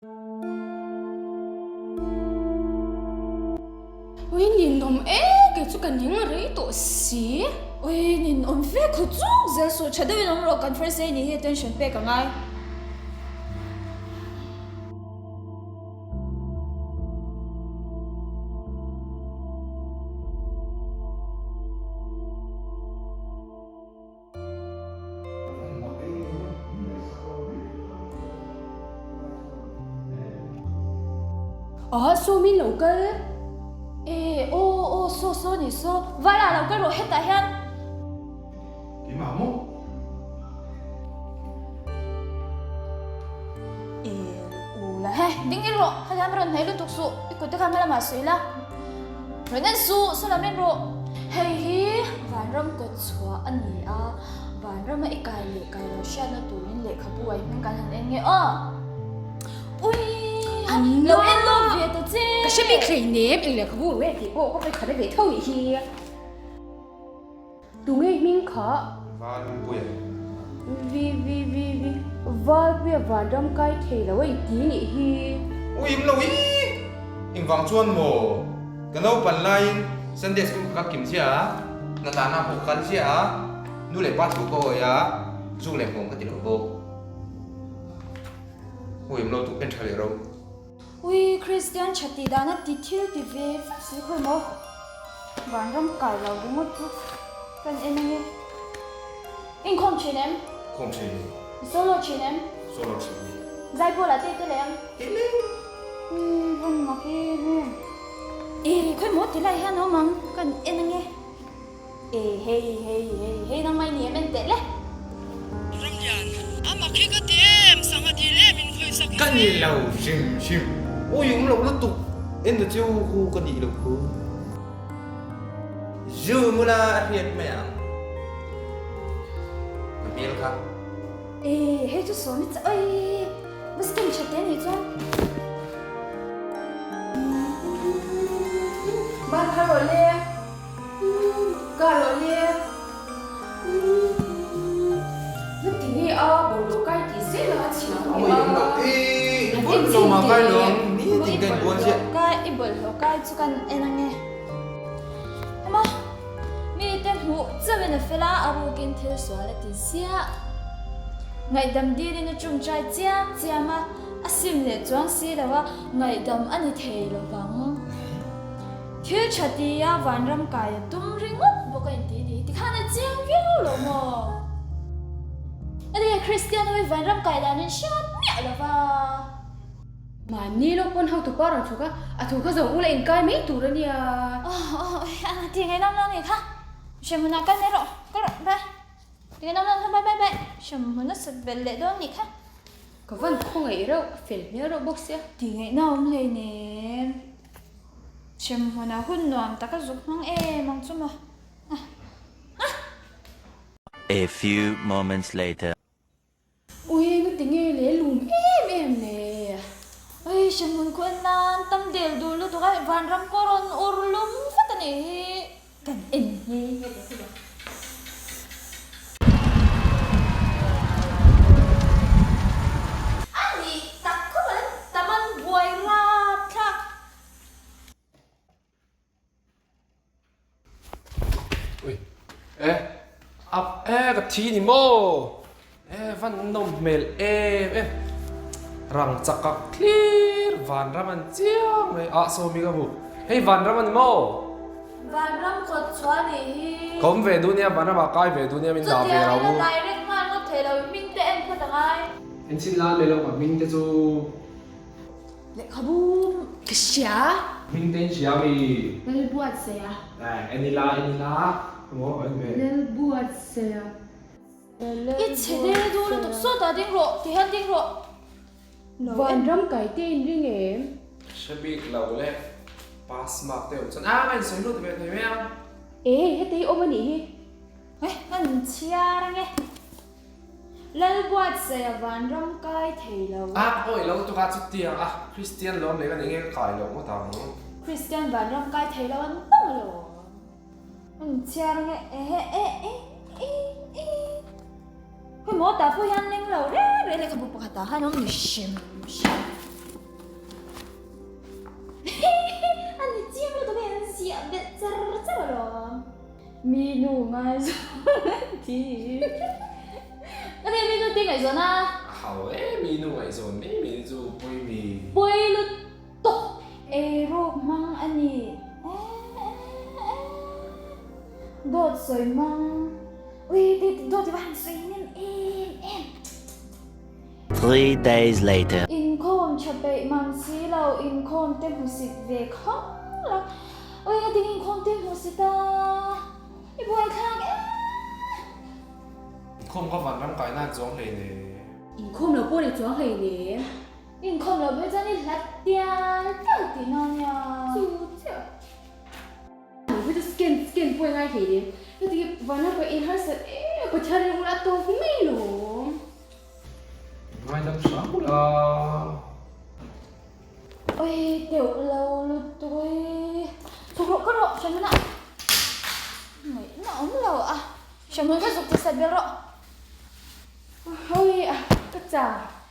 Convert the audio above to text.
Ui ninawm e, kei chu ka ning rei tawh si. Ui ninawm ve khaw chuk zel suh, tha deuhin awm rawh, kan first day nih hi attention pek a ngai. Ah saw min lo kal e aw aw saw saw ni saw vala lo kal rawh hetah hian Keimah maw? E u la he ding in rawh kha hian rawn hnaih lutuk suh i kut te kha hma lamah sawi la rawn en suh saw lam en rawh hei hi vanram kawt chhuah a ni a vanrama i kai leh kai lo hriatna turin lehkhabu ah hming kan han en nge aw ui lo en lawk ve ta che ka hre bik hlei nem eng lehkhabu nge tih pawh ka vawi khat a ve tho nih hi. Tunge hming kha? Valpuia. V V V V Valpuia vanram kai thei lo a inti nih hi. U im lo ii! Engvang chuan maw? Ka naupan laiin Sunday school ka kal kim chiah a, hnatlahna pawh ka kal chiah a, nu leh pa thu ka awi a, zuk leh hmuam ka ti lo bawk. U im lo tuk en tha leh ro. Ui Kristian tha tih dana ti thil ti ve si khawi maw? Vanram kai lo ringawt chu kan en ange. Inkhawm thin em? Khawm thin e. I solo thin em? Solo thin e. Zaipawl ah te te leh ang? Te leh. Ui vawn mak em em. E khawi maw ti lai hian a awm ang kan en ange. E hei hei hei hei nangmah i ni em en teh le. Ramlian, a mak hi ka ti em, sangha dil em in khawih sak Ka ni lo hrim hrim. Awi awm lo lutuk, en ta cheu hu ka nih loh khu. Zu mula a hriat mai ang. Ka hmel kha. E hei chu sawm i chah awi, va scan tha te nih chuan. Ban kha rawh le. Ka rawh le. Na ti nge a bawlhhlawh kai tih zel a chhiah ang Ui awm lo e i bawlhhlawh mah kai lo ang ni tin ka inbual chiah. I bawlhhlawh kai chu kan en ang e. Ama mi te hmuh chauhin a fel a, a rukin thil sual a ti ziah. Ngaihdam dilin a tawngtai chiam chiam a, a sim leh chuang si lo a, ngaihdam a ni thei lo vang. Thil tha tia vanram kai a tum ringawt bawk a inti ni tikhan a chiang viau lo maw? Ania Kristian ho hi vanram kai dan in hriat miah lo va. Mahni lo pawn hotu pa rawn chhuk a, a thu kha zawng ula inkai mai tur a nia. Aw aw ti ngaih lam lo ni kha, hremhmunah kal mai rawh, kal rawh bye. Ti ngaih lam lo kha bye bye bye, hremhmun a sat belh leh dawn ni kha. Ka van khawngaih reuh, a fel hmel reuh bawk sia. Ti ngaihna awm hleinem. Hremhmunah hun nuam tak a zuk hmang em ang chu maw. Ah. Ah. A few moments later. Ui, na ti nge le lum em em le. Ui, hremhmun khu en nan tam del duh lutuk a, vanram pawh rawn ur lum vek a nih hi. Kan en nghe nghe teh chu le. A nih tak khawp an tam an buai rap thlak. Ui e ap e ka thi ni maw e van nawm hmel em em rang chak ak thlir vanram an chiang mai ah sawmi ka hmu hei vanram a ni maw. Vanram kawt chhuah nih hi. Ka awm ve duh nia vanram ah kai ve duh nia min dah ve lo. Chutiang ila direct nghal ngawt thei lo i hming te en phawt a ngai. En chin la leh lo ka hming te chu. Lehkhabu ka hria. Hming te in hria mi. Lalbuatsaia. Eh en ila en ila maw en ve. Lalbuatsaia. I chhe del duh lutuk sawtah ding rawh ti hian ding rawh. Vanram kai te in ring em? Hre bik lo le pass mark te awm chuan a ka insawi lut ve thei mai ang. E heti hi awm a nih hi. Eh ka inchhiar ange. Lalbuatsaia vanram kai thei lo. A awih lo tuk a chutiang a Kristian lawm leh ka nih nge ka kai loh ngawt ang. Kristian vanram kai thei lo an tam lo. Ka inchhiar ange ehe e e e e. Khawi maw tah pawh hian leng lo reng reng lehkhabu pakhatah khan awm ni hrim hrim. Mi nu ngaihzawn a ti. Ka ti mi nu te ngaihzawn a. A hau e, mi nu ngaihzawn mai mai chu pawi mi. Pawi lutuk. Eiruk hmang a ni. Dawt sawi hmang. Ui, dawt i va han sawi hnem em em. 3 days later. Inkhawm tha peih mang si lo, inkhawm te hmusit ve khawng la. Ui nga ding inkhawm te hmusit a, i buaithlak em. Inkhawm ka van ram kai nan chuang hlei ne. Inkhawm lo pawh ni chuang hlei ne. Inkhawm lo phei chuan i hlat tial tial tihna a nia. Chu chiah. Hei chu scan scan pawh i ngai hlei ne. Heti van ram kai in harsat em Pathian rilru a tawk mai lawm. Ngaidam hram ula. Oi teuh lo lutuk oi. Chhuk rawh ka rawh Shamuna. Ngaihna awm lo a. Shamuna ka zuk ti sat ber rawh. Oi a ka chak.